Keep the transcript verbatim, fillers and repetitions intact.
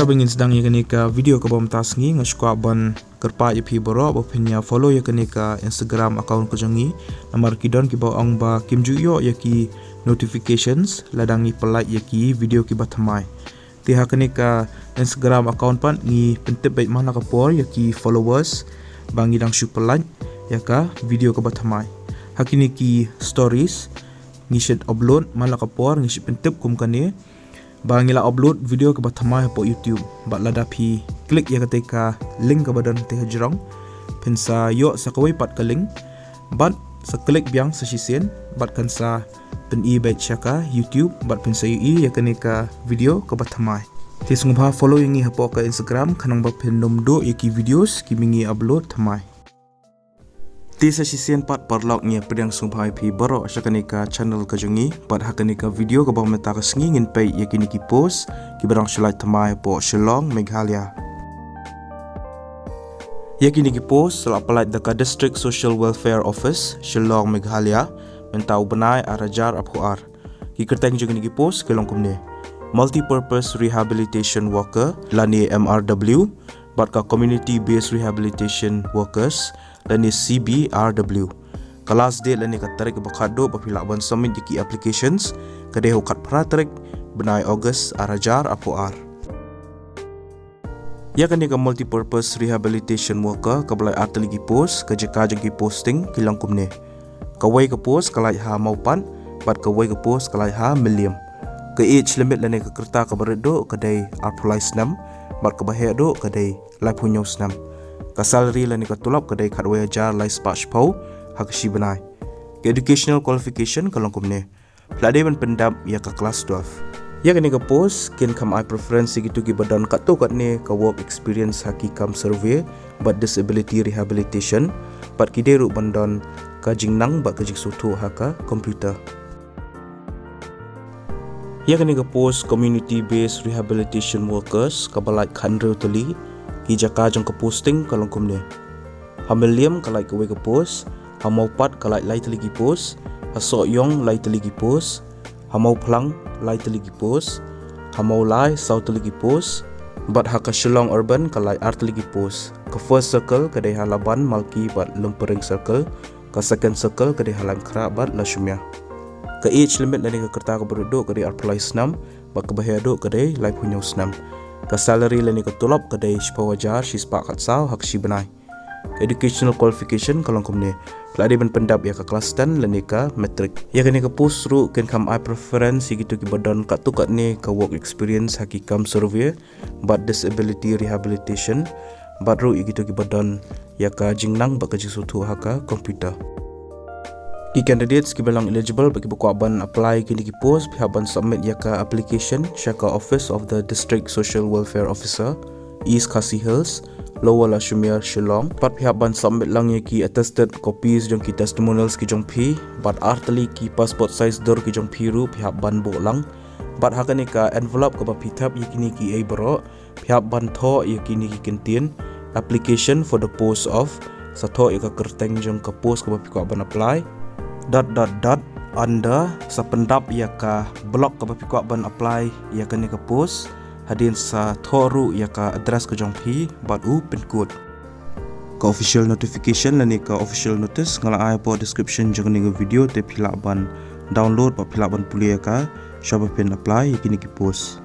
Haba ngin sdang ïa kane ka video kaba mynta ka sngi, nga sngewkwah ban kyrpad ïa phi baroh ba phin ïa follow ïa kane ka Instagram account ka jong ngi. Namar ki don kiba ong ba kim ju ïoh ïa ki notifications lada ngi pynlait ïa ki video kiba thymmai. Te ha kane ka Instagram account pat ngi pyntip beit man la ka por ïa ki followers ba ngi dang shu pynlait ïa ka video kaba thymmai. Ha kine ki stories ngi shu upload man la ka por, ngi shu pyntip kum kane ba ngi la upload video kaba thymmai hapoh YouTube. Bad lada phi click ïa kata ka link kaba don te hajrong, phin sa ïoh sa kawei pat ka link, bad sa click biang sa shisien, bad kan sa pyni beit sha ka YouTube, bad phin sa ïohi ïa kane ka video kaba thymmai. Te sngewbha follow ïa ngi hapoh ka Instagram khnang ba phin nym duh ïa ki videos kiba ngi upload thymmai. Te sa shisien pat paralok, ngi ïa pdiang sngewbha ïa phi baroh sha kane ka channel ka jong ngi. Bad ha kane ka video kaba mynta ka sngi ngin peit ïa kine ki post kiba dang shu lait thymmai hapoh Shillong, Meghalaya. Ïa kine ki post la pynlait da ka District Social Welfare Office, Shillong, Meghalaya, mynta u bnai ar hajar arphew ar. Ki kyrteng jong kine ki post ki long kumne: Multipurpose Rehabilitation Worker lane M R W, bad ka Community Based Rehabilitation Workers lane C B R W. Ka last date lane ka tarik ba khatduh ba phi lah ban submit ïa ki applications ka dei ha u khatphra tarik bnai August ar hajar arphew ar. Ïa kane ka Multipurpose Rehabilitation Worker kaba lait ar tylli ki post, ka jaka jong ki posting ki long kumne: kawei ka post ka lait ha Mawpat, bad kawei ka post ka lait ha Mylliem. Ka age limit lane ka rta kaba rit duh ka dei arphew lai snem, bad kaba heh duh ka dei laiphew hynñiew snem. Ka salary lane ka tulop ka dei khatwei hajar lai spah shiphew ha ka shi bnai. Ka educational qualification ka long kumne: phi la dei ban pyndap ïa ka class twelve. Ïa kane ka post kin kham ai preference ïa kito kiba don katto katne ka work experience ha ki kam survey bad disability rehabilitation, bad ki dei ruh ban don ka jingnang bad ka jingsngewthuh ha ka computer. Ïa kane ka post Community Based Rehabilitation Workers kaba lait khathynriew tylli, ki jaka jong ka posting ka long kumne: ha Mylliem ka lait kawei ka post, ha Mawpat ka lait lai tylli ki post, ha Sohiong lai tylli ki post, ha Mawphlang lai tylli ki post, ha Mawlai saw tylli ki post, bad ha ka Shillong Urban ka lait ar tylli ki post. Ka first circle ka dei ha Laban, Malki bad Lumpering Circle, ka second circle ka dei ha Laitumkhrah bad Lashimer. Ka age limit lane ka rta kaba rit duh ka dei arphew lai snem, bad kaba heh duh ka dei laiphew hynñiew snem. Ka salary lane ka tulop ka dei shiphew hajar shispah khatsaw ha ka shi bnai. Educational qualification ka long kumne: phi la dei ban pyndap ïa ka class ten lane ka matric. Ïa kane ka post ruh kin kham ai preference ïa kito kiba don katto katne ka work experience ha ki kam survey bad disability rehabilitation, bad ruh ïa kito kiba don ïa ka jingnang bad ka jingsngewthuh ha ka computer. Ki candidates kiba long eligible bad kiba kwah ban apply kine ki post, phi hap ban submit ïa ka application sha ka Office of the District Social Welfare Officer, East Khasi Hills, Lower Lashimer, Shillong. Bad phi hap ban submit lang ïa ki attested copies jong ki testimonials ki jong phi, bad ar tylli ki passport size dur ki jong phi ruh phi hap ban buh lang. Bad ha kane ka envelope kaba phi thep ïa kine kiei baroh, phi hap ban thoh ïa kine ki kyntien: application for the post of, sa thoh ïa ka kyrteng jong ka post kaba phi kwah ban apply, dot dot dot, under, sa pyndap ïa ka block kaba phi kwah ban apply ïa kane ka post, hadien sa thoh ruh ïa ka address ka jong phi bad u pin code. Ka official notification lane ka official notice nga la ai hapoh description jong kane ka video, te phi lah ban download bad phi lah ban pule ïa ka shwa ba phin apply ïa kine ki post.